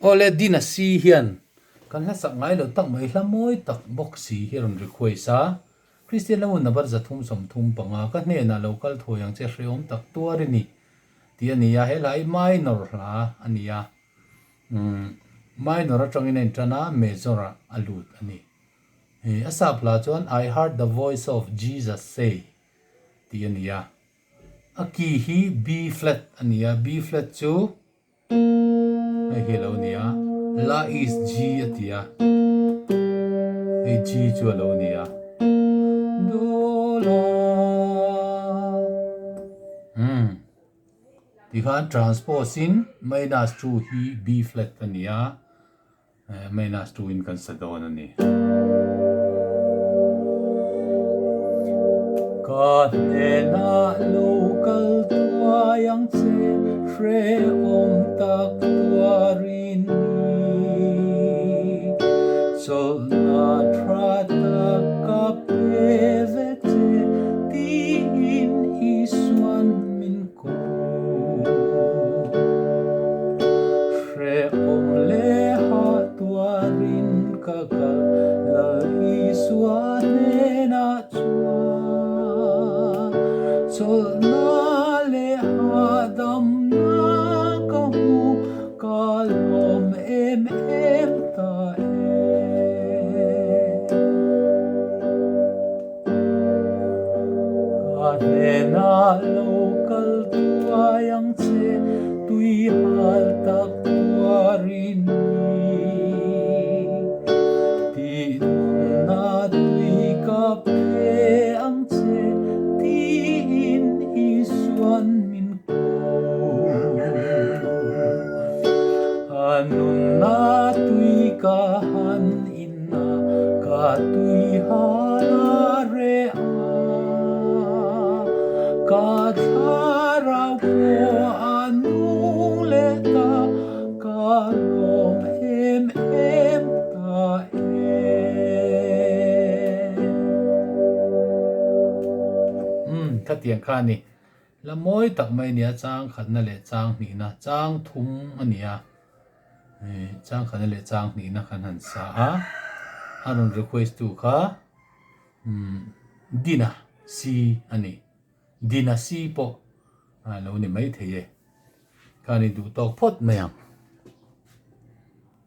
Awle Dina si hian kan hla sak ngai lo tak mai hla mawi tak bawk si hi a rawn request a, Kristian lamah number 335 ka hnenah lo kal thuai ang che hrehawm tak tuar i ni tih a ni a, he hla hi minor hla a ni a, minor atangin a intan a, major ah a lut a ni. A sap hla chuan I heard the voice of Jesus say tih a ni a, a key hi B flat a ni a, B flat chu Hei hi a lo ni a, La is G a ti a, hei G chu a lo ni a, Do la umm tikhan transpose in minus 2 hi B flat a ni a. Minus 2 in kan sa dawn a ni. Ka hnenah lo kal tuai ang che, hrehawm tak tuarin ni. Chawlhna tha tak ka pe ve che, tiin Isuan min Hrehawm leh hah tuarin ka kal Lal Isua hnenah chuan chawlhna leh hahdamna ka hmu ka lawm em em ta e. Ka hnenah lo kal thuai ang che, tui hal tak tuarin ni. Tih nunna tui ka pe ang che, tiin Isuan min ko. A nunna tui ka han in. Na ka tui hal a reh a, ka thlarau pawh a nung leh ta, ka lawm em em ta e. Umm, khatiang kha a ni. La mawi tak mai a nia, chang khatna leh chang hnihna, chang thum a nia. Chang khatna leh chang hnihna khan han sa a, a rawn request tu kha Dina si a ni. Dina si pawh a lo ni maithei e. Khan i duh tawk phawt mai ang.